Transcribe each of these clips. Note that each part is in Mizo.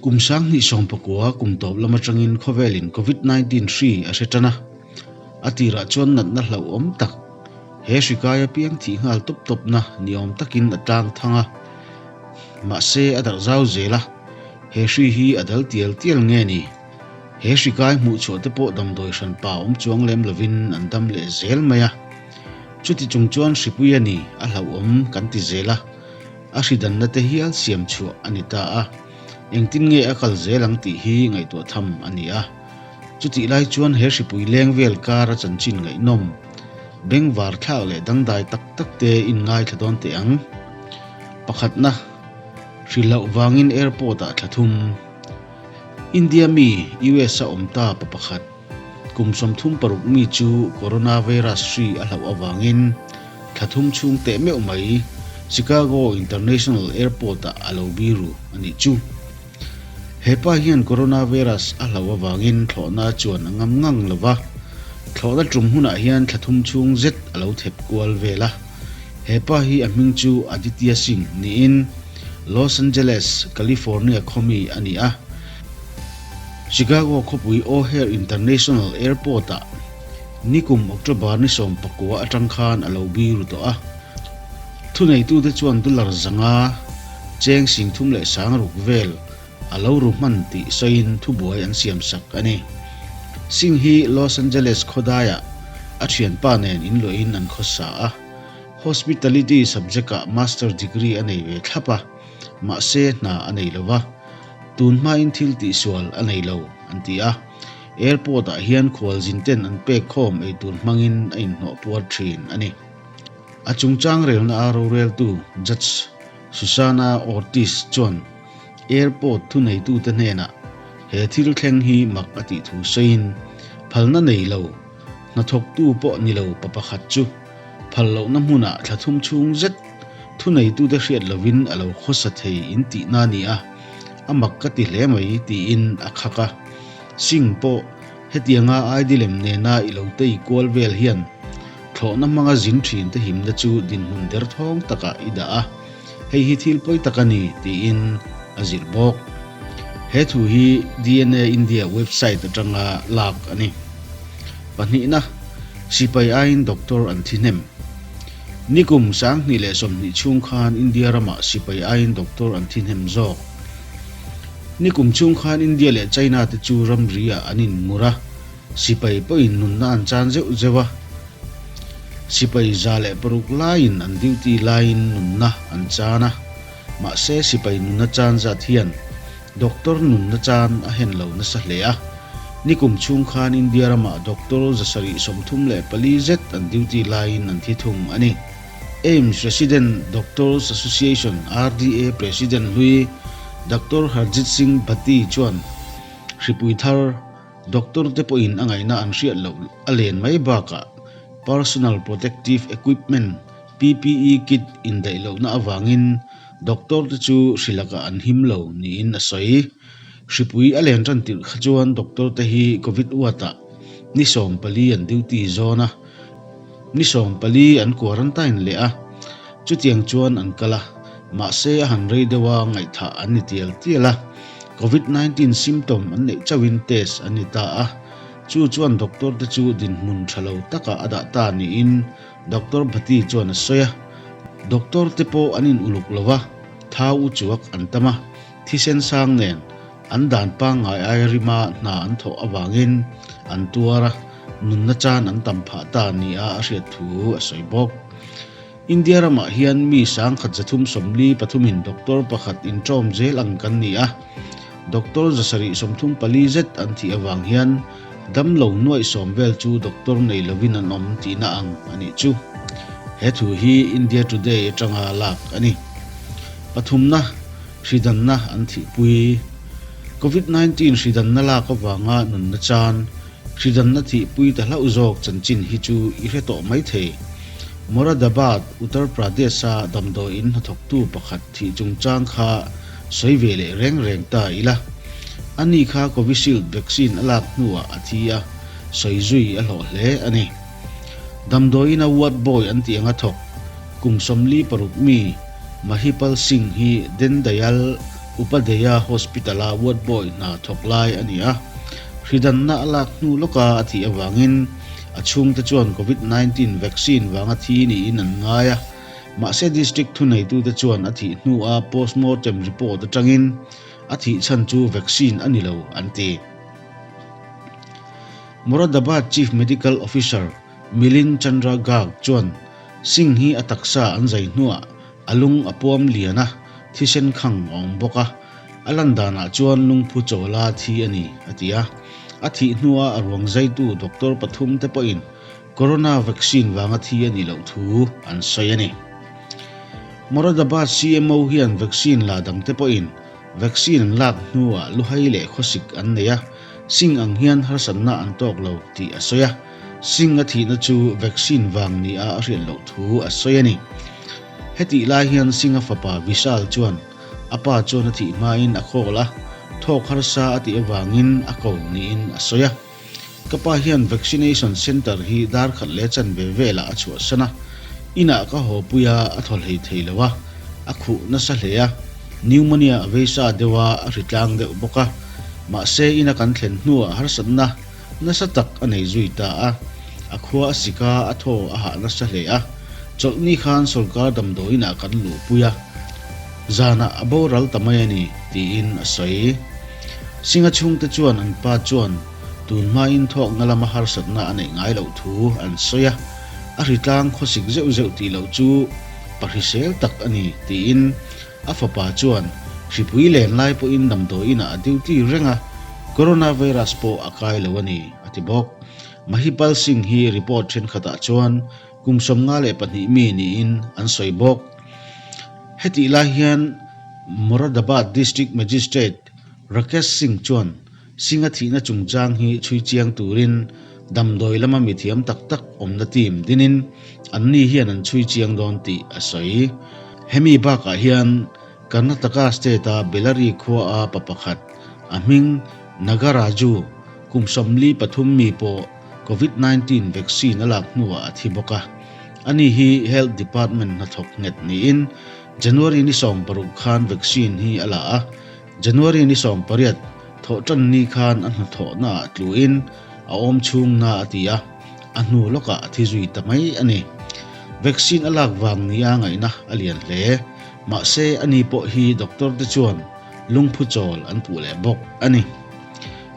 Kum 2019 kum tawp lam atangin khawvelin Covid 19 hri a hre tan a. A tirah chuan natna hlauhawm tak, he hri kai apiang thih nghal tawp tawpna ni awm takin a tlang thang a. Mahse a darh zau zel a, he hri hi a dal tial tial nge ni? He hri kai hmuh chhuah te pawh damdawi hranpa awm chuang lem lovin an dam leh zel mai a. Chuti chung chuan hripui a ni, a hlauhawm kan ti zel a. A hri danna te hial siam chhuah a ni ta a. Engtin nge a kal zel ang tih hi ngaihtuah tham a ni a. Chutih lai chuan he hripui leng vel kar a chanchin ngaihnawm, bengvar thlak leh dangdai tak tak te in ngaithla dawn teh ang. Pakhatna, Hrilhloh vangin airport ah thla thum. India mi US a awm ta pa pakhat, kum 36 mi chu coronavirus hri a hlauh avangin thla thum chhung teh meuh mai Chicago International Airport ah a lo biru a nih chu. He pa hian coronavirus a hlauh avangin thlawhna chuan a ngam ngang lo va, thlawhna tum hunah hian thla thum chhung zet a lo thep kual vel a. He pa hi a hming chu Aditya Singh niin Los Angeles, California khawmi a ni a. Chicago khawpui O'Hare International Airport-ah nikum October ni 19 atang khan a lo biru tawh a. Thuneitute chuan dollar 500, cheng 36,000 vel a lo ru hman tih sawiin thubuai an siamsak a ni. Singh hi Los Angeles khawdaiah a thianpa nen inluahin an khawsa a, Hospitality subject-ah master degree a nei ve thlap a, mahse hna a nei lo va, tun hmain thil tihsual a nei lo, an ti a. Airport-ah hian khualzin ten an pek khawm eitur hmangin a inhnawh puar thin a ni. A chungchang relna a roreltu Judge Susana Ortiz chuan airport thuneitute hnenah he thil thleng hi mak a tih thu sawiin, phalna nei lo, hnathawktu pawh ni lo pa pakhat chu phal lohna hmunah thla thum chhung zet thuneitute hriat lovin a lo khawsa thei in tihna a ni a, a mak ka ti hle mai tiin a khak a. Singh pawh hetianga ID lem nena i lo tei kual vel hian Thlawhna hmanga zin thin te himna chu dinhmun derthawng takah i dah a, hei hi thil pawi tak a ni tiin a zilh bawk. He thu hi dna India website atanga lak a ni. Pahnihna, sipai aiin doctor an thi hnem. Nikum 2020 chhung khan India ramah sipai aiin doctor an thi hnem zawk. Nikum chhung khan India leh China te chu ramri ah an inmur a, Sipai pawhin nunna an chan zeuh zeuh a, sipai 106 laiin an duty laiin nunna an chan a, mahse sipai nunna chan zat hian doctor nunna chan a hen lo nasa hle a. Nikum chhung khan India ramah doctor 734 zet an duty laiin an thi thung a ni. AIIMS Resident Doctors Association, RDA, President hlui Doctor Harjit Singh Bhatti chuan hripui thar, Doctor te pawhin a ngaihna an hriat loh a len mai bakah Personal Protective Equipment, PPE, kit indaih lohna avangin doctor te chu hrilakah an him lo niin a sawi. Hripui a len tan tirh kha chuan doctor te hi Covid ward-ah ni 14 an duty zawn a, ni 14 an quarantine leh a, chutiang chuan an kal a, mahse a han rei deuh a ngaihthah an ni tial tial a. Covid 19 symptom an neih chauhin test an ni ta a, chu chuan doctor te chu dinhmun tha lo takah a dah ta niin Doctor Bhatti chuan a sawi a. Doctor te pawh an in uluk lo a, thau u chuak an tam a, thisen sang nen an dan pangngai aia rima hna an thawh avangin an tuar a, nunna chan an tam phah ta nia a hriat thu a sawi bawk. India ramah hian mi 1343 in doctor pakhat inṭawm zel ang kan ni a, doctor 734 zet an thih avang hian damlo nuaih sawm vel chu doctor nei lovin an awm tihna ang a nih chu. He thu hi India Today atanga lak a ni. Pathumna, hridanna an thihpui. Covid 19 hridanna lak avanga nunna chan, Hridanna thihpui ta hlauh zawk chanchin hi chu i hre tawh mai thei. Moradabad, Uttar Pradesh-a damdawiin hnathawktu pakhat thih chungchang kha sawi ve leh reng reng ta ila. Ani kha Covishield vaccine a lak hnuah a thi a, sawi zui a hlawh hle a ni. Damdawiina ward boy an tih anga thawk kum 46 mi Mahipal Singh hi Dendayal. Upadhyaya Hospital-a ward boy hna thawk lai a ni a. Hridanna a lak hnu lawka a thih avangin a chhungte chuan Covid 19 vaccine vanga thi niin an ngai a. Mahse district thuneitute chuan a thih hnua postmortem report atangin a thih chhan chu vaccine a ni lo an ti. Moradabad Chief Medical Officer Milind Chandra Garg chuan Singh hi a taksa an zai hnuah a lung a puam lian a, thisen khang a awm bawk a, a lan danah chuan lungphu chawla thi a ni, a ti a. A thih hnua a ruang zaitu doctor pathum te pawhin Corona vaccine vanga thi a nih loh thu an sawi a ni. Moradabad CMO hian vaccine la dangte pawhin vaccine an lak hnuah luhai leh khawsik an nei a, Singh ang hian harsatna an tawk lo tih a sawi a. Singh a thihna chu vaccine vang nia a hriat loh thu a sawi a ni. Hetih lai hian Singh-a fapa Vishal chuan a pa chuan a thih hmain a khawl a, thawk harsa a tih avangin a ko niin a sawi a. Ka pa hian vaccination centre hi dar khat leh chanve velah a chhuahsan a, inah ka haw pui a, a thaw hlei thei lo a, a khuh nasa hle a, pneumonia a vei sa deuh a, a hritlang deuh bawk a. Mahse ina kan thlen hnuah harsatna nasa tak a nei zui ta a, a khua a sik a, a thaw a hah nasa hle a, chawlhni khan sawrkar damdawiinah kan luhpui a, zanah a boral ta mai a ni, tiin a sawi. Singa chhungte chuan an pa chuan tun hmain thawkna lama harsatna a neih ngai loh thu an sawi a, a hritlang khawsik zeuh zeuh tih loh chu pa hrisel tak a ni tiin a fapa chuan hripui len lai pawhin damdawiinah a duty reng a, coronavirus pawh a kai lo a ni a ti bawk. Mahipal Singh hi report thenkhatah chuan kum 52 mi niin an sawi bawk. Hetih lai hian Moradabad District Magistrate Rakesh Singh chuan Singh-a thihna chungchang hi chhui chiang turin damdawi lama mithiam tak tak awmna team dinin anni hian an chhui chiang dawn tih a sawi. Hemi bakah hian Karnataka state-a Bellary khuaa pa pakhat, a hming Nagaraju, kum 43 mi pawh Covid 19 vaccine a lak hnuah a thi bawk a. Ani hi Health Department hnathawk nghet niin January ni 16 khan vaccine hi a la a, January ni 18 thawhtan ni khan a hnathawhnaah tluin a awm chhung na a ti a, a hnu lawkah a thi zui ta mai a ni. Vaccine a lak vang nia ngaihna a lian hle. Mahse ani pawh hi doctor te chuan lungphu chawl an puh leh bawk a ni.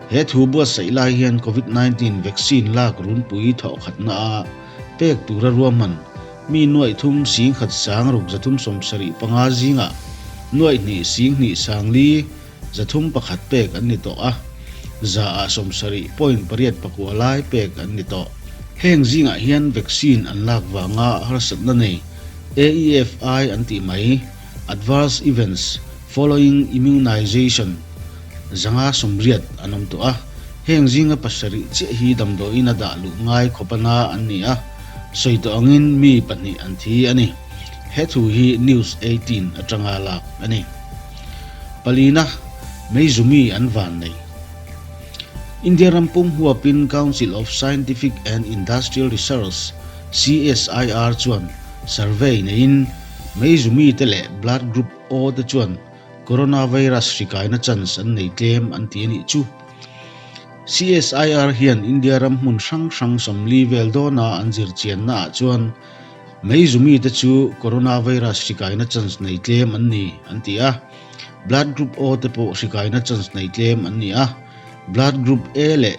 He thu buatsaih lai hian Covid 19 vaccine lak runpui thawhkhatna a pek tura ruahman mi nuaih thum sing khat sang ruk 375 zingah nuaih hnih sing hnih sang li 301 pek an ni tawh a, za ah sawmsarih point pariat pakua lai pek an ni tawh. Heng zingah hian vaccine an lak vanga harsatna nei AEFI an tih mai, Adverse Events Following Immunization, 590 an awm tawh a, heng zinga pasarih chiah hi damdawiin a dah luh ngai khawp a na an ni a, sawi tawh angin mi pahnih an thi a ni. He thu hi News 18 atanga lak a ni. Palina, Meizumi an van nei. India ram pum huapin Council of Scientific and Industrial Research, CSIR, chuan survey neiin Meizumi te leh Blood Group O te chuan Coronavirus hri kaina chance an nei tlem an ti a nih chu. CSIR hian India ram hmun hrang hrang 40 vel dawna an zir chianna ah chuan Meizumi te chu coronavirus hri kaina chance nei tlem an ni an ti a, Blood Group O te pawh hri kaina chance nei tlem an ni a, Blood Group A leh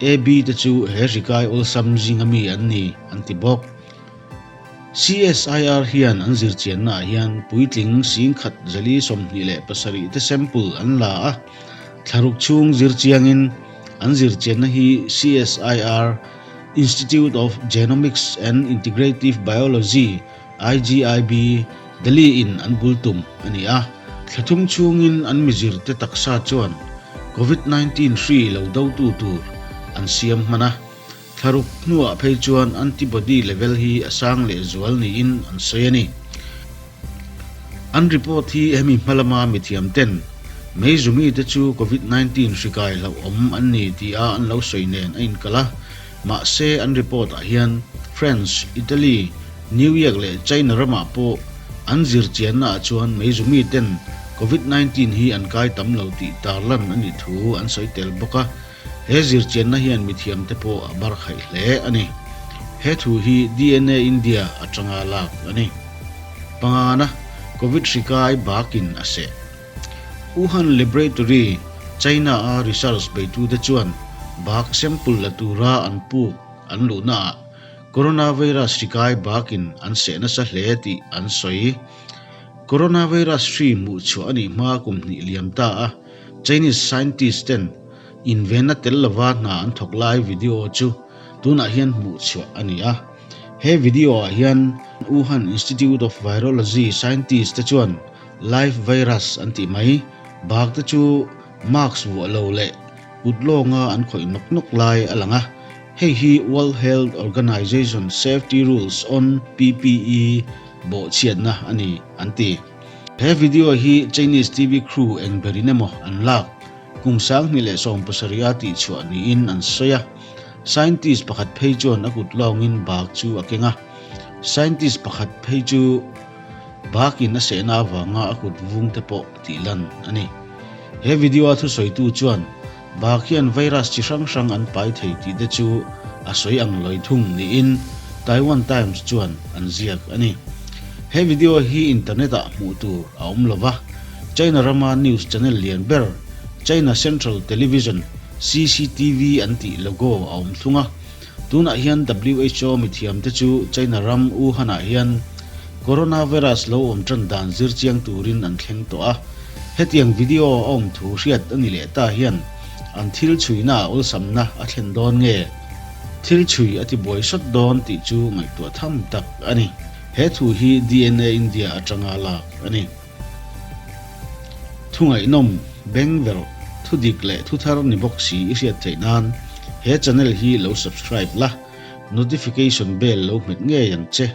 AB te chu he hri kai awlsam zinga mi an ni an ti bawk. CSIR hian an zirchiannaah hian puitling singkhat zali 27 te sample an la a, thlaruk chhung zirchiangin an zirchianna hi CSIR Institute of Genomics and Integrative Biology, IGIB, Delhi in an bul tum a ni a. Thla thum chhungin an mizirte taksa chuan Covid 19 hri lo dotu tur an siam hman a. Thlaruk hnuah phei chuan antibody level hi a sang leh zual niin an sawi a ni. An report hi hemi hma lama mithiam ten Meizumi te chu Covid 19 hri kai hlauhawm an ni tia an lo sawi nen a inkalh a, mahse an report ah hian France, Italy, New York leh China ramah pawh an zirchianna ah chuan Meizumi ten Covid 19 hi an kai tam lo tih tarlan a nih thu an sawi tel bawk a, he zirchianna hian mithiamte pawh a bar khaih hle a ni. He thu hi DNA India atanga lak a ni. Pangana, Covid hri kai bakin a seh. Wuhan Laboratory, China-a research beitute chuan bak sample la tura an puk an luhnaah coronavirus hri kai bakin an seh nasa hle tih an sawi. Coronavirus hri hmuh chhuah a nih hma kum hnih liam ta a, Chinese scientist ten invenna tel lova hna an thawk lai video chu tunah hian hmuh chhuah a ni a. He video ah hian Wuhan Institute of Virology scientist te chuan live virus an tih mai bak te chu mask vuah lo leh kut lawnga an khawih nawk nawk lai a lang a. Hei hi World Health Organization Safety Rules on PPE bawhchhiatna a ni an ti. He video hi Chinese TV crew eng berin emaw an lak kum 2017 a tihchhuah niin an sawi a. Scientist pakhat phei chuan a kut lawngin bag chu a keng a. Scientist pakhat phei chu bakin a sehna avanga a kut vung te pawh tihlan a ni. He video a thusawitu chuan Bak hian virus chi hrang hrang an pai thei tih te chu a sawi ang lawi thung niin Taiwan Times chuan an ziak a ni. He video hi internet ah hmuh tur a awm lo va, China rama news channel lian ber China Central Television, CCTV, an tih logo a awm thung a. Tunah hian WHO mithiam te chu China ram Wuhan ah hian Coronavirus lo awm tan dan zir chiang turin an thleng tawh a. Hetiang video a awm thu hriat a ni leh ta hian an thil chhuina ah awlsamna a thlen dawn nge? Thil chhui a ti buai sawt dawn tih chu ngaihtuah tham tak a ni. He thu hi DNA India atanga lak a ni. Thu ngaihnawm, bengverh, thu dik leh thu thar ni bawk si i hriat theih nan he channel hi lo subscribe la, notification bell lo hmet ngei ang che.